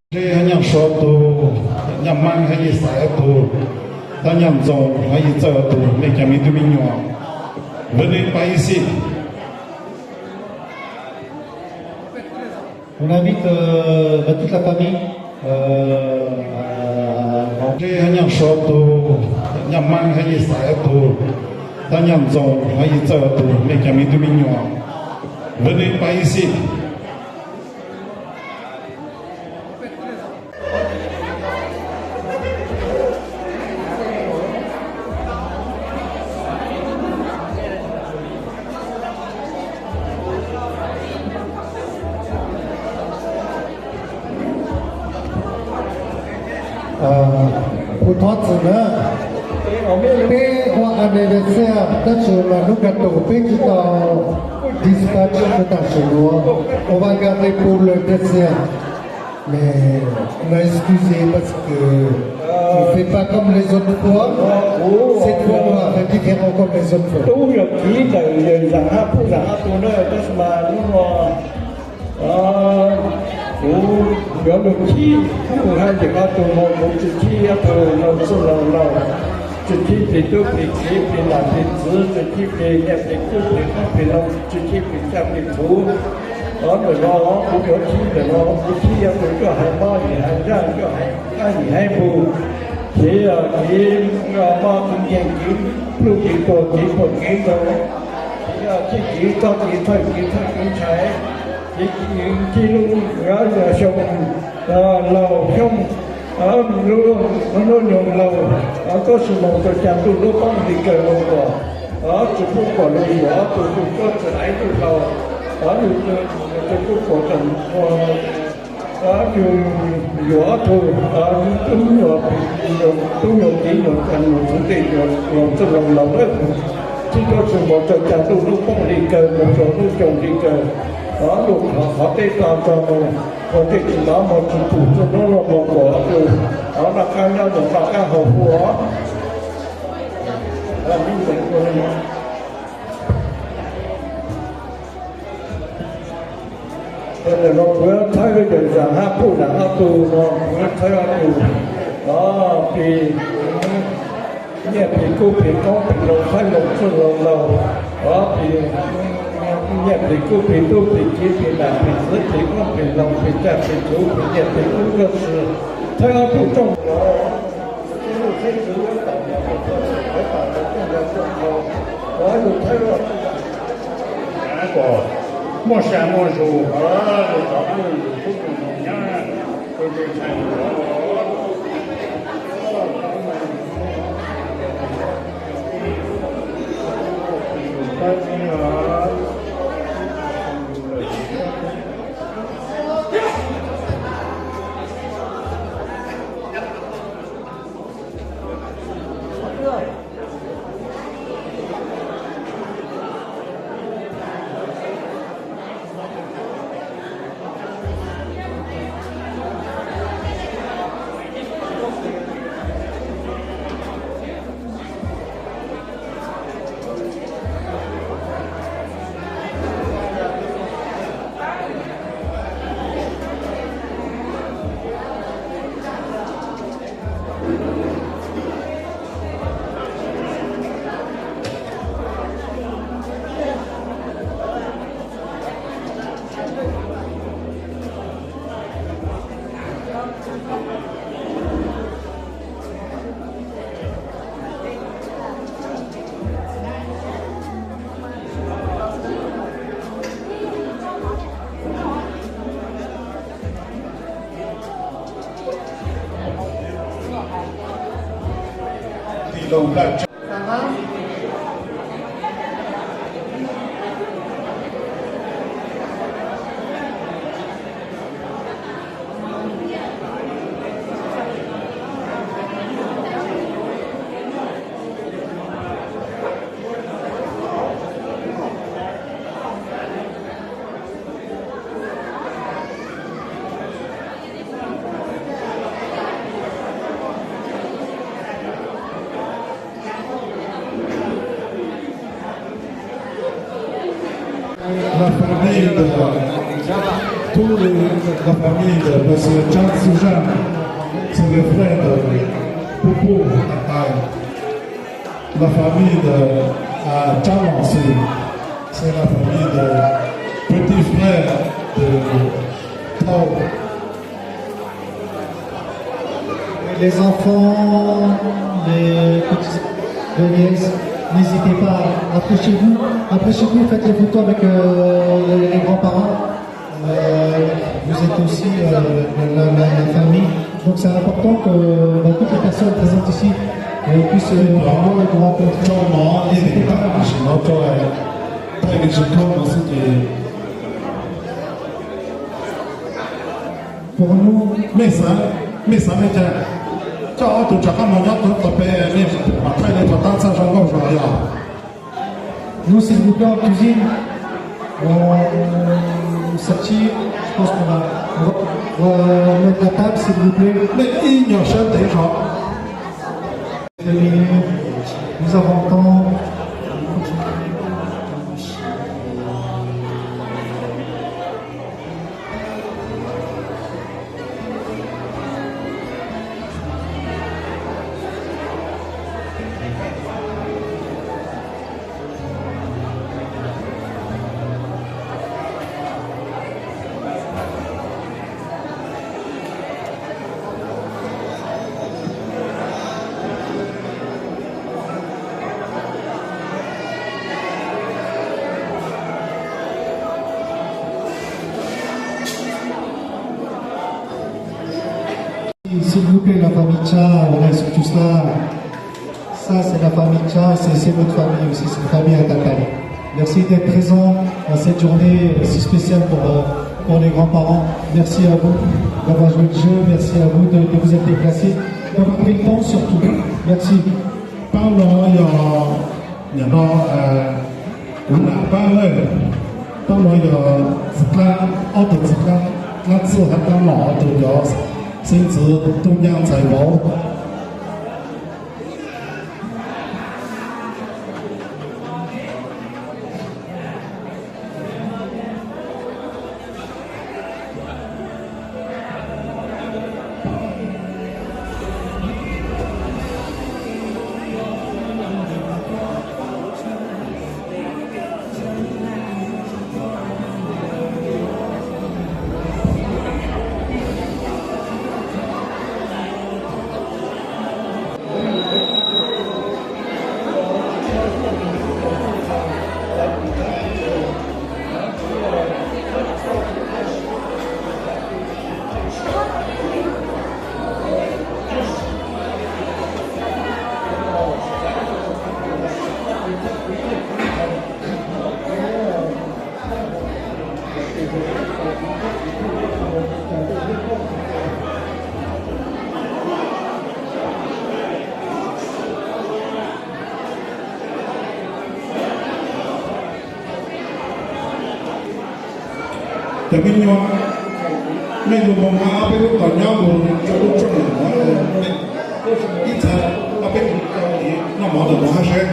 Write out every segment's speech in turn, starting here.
Ntsej hab nyaj sua tug, nyaj maab hab yij xaiv tug, hab nyaj ntxoo hab yij txawj tug, mej cov me tub me nyuam, Venid país. On invite, euh, bah, toute la famille. Euh, euh, Ntsej hab nyaj sua tug, nyaj maab hab yij xaiv tug, hab nyaj ntxoo hab yij txawj tug, mej cov me tub me nyuam, Venid país. Kuv thov txim na, peb ua anniversaire tab sis mas hnub kawg tus peb tsis tau dispatch rau tam sim nuav, ua vas nkaus li pub lawm tab sis Mais, mais excusez parce que on fait pas comme les autres fois. Cette fois, on va faire différent comme les autres fois. Tub yog kiv ntawm yawg Zam Hab Pub Zam Hab Tug na, tab sis mas hnub no kuv yuav lug khib, kuv hais tias koj tug no kuv tsis khib ob tug no txwj laug laug, tsis khib plig tub plig kiv plig nam plig txiv, tsis khib plig niam plig kub plig qoob plig loo, tsis khib plig caj plig txhuv. Ob ntawm no kuv yuav khib ntawm no, kuv khib ob tug cuaj haiv mob, yim haiv ntsaj, cuaj haiv qab, yim haiv npug, kev kev mob kev nkeeg, kev pluj kev tuag, kev puam kev ntxoog, kev txob kev thawj kev thawj kev ntshai, kev ci lub xyoo laug xyoo, lub hnub nyoog laug, tab sis mas rau cas ntuj lub poob hli kawg los kom tsis pub kom luag yuam ob tug tub, tsis aiv tub laug, tsis pub kom tau yuam ob tug tub nyuam, tub nyuam txiv nyuam, nyuam txwv tej nyuam txwj laug laug lawm. Tsis rau tsis npaum rau cas ntuj lub poob hli kawg mus rau lub xyoo hli kawg, luag thov qhov teb tso tso mus, ua tej tsis nov mog tsis pum txog hnub no mog kom ob tug noj qab nyob zoo noj qab haus huv. Ntawm no kuv thawb yawg Zam Hab Pub Zam Hab Tug no, kuv thawb ob tug, o, plig nyiaj plig kub plig qoob plig loo, thawb laug txwj laug laug, o, plig nyiaj plig kub plig tub plig kiv plig nam plig txiv plig qoob plig loo plig caj plig txhuv plig nyiaj plig kub koj tsi thawb ob tug rooj kom muaj sa muaj zus, o, zus tau ob zus tub zus nyab, tus tus ntshai zus. Tous les, la famille de monsieur Zhang Suzhan, c'est le frère de Poupou Tatai. La famille de, euh, Zhang Longxi, c'est la famille de petit frère de Tao. Les enfants, les petits, les nièces, n'hésitez pas, approchez-vous, approchez-vous, faites les photos avec, euh, les, les grands-parents. Euh, vous êtes aussi, euh, la, la, la famille. Donc c'est important que, bah, toutes les personnes présentes ici, euh, puissent, euh, avoir le grand compte. N'hésitez pas. Pour nous, mej xav, mej xav mej ca coj ob tug rov qab mus nyob rau tom peb, mej mam thaij li rov qab txhaj zoo nkauj zoo yog. Nous, s'il vous plaît, en cuisine, on s'attire, je pense qu'on va, on va, on va mettre la table, s'il vous plaît. Mej ib nyuag sab ntev zog. Deux minutes, nous avons le temps. S'il vous plaît, la famille Cha, on a surtout ça. Ça, c'est la famille Cha, c'est, c'est notre famille aussi, c'est la famille Atatai. Merci d'être présent à cette journée, euh, si spéciale pour, euh, pour les grands-parents. Merci à vous d'avoir joué le jeu, merci à vous de, de vous être déplacés, d'avoir pris le temps surtout. Merci. Pab no yog, nim no, kuv nam pab lawm, pab no yog txiv dlab, ob tug txiv dlab, dlab txuj hab dlab mom, ob tug cov xeeb ntxwv tub nyab ntxhais vauv. Cov me nyuam, mej mus mus hab peb lub qhov nyob mus rau lub rooj no, ib txhais ob peb noj mov ntawm no hab seb.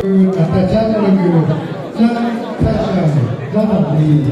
Nram tag tshab no yog Zab Thaj Xyas, Zab Vam Lis,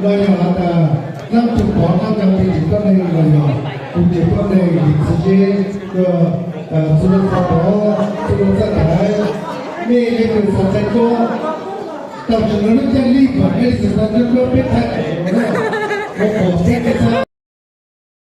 los yog has tas Zab Tug Pov, Zab Cov Pis, tsev tuab neeg los yog kuv tsev tuab neeg Lis Txiv Zeb, txhua leej txhua tus, txhua leej txhua tus, nej leej twg xav txais tuab, tam sim no lub caij lij pam nej leej twg xav txais tuab peb thaij daim no na.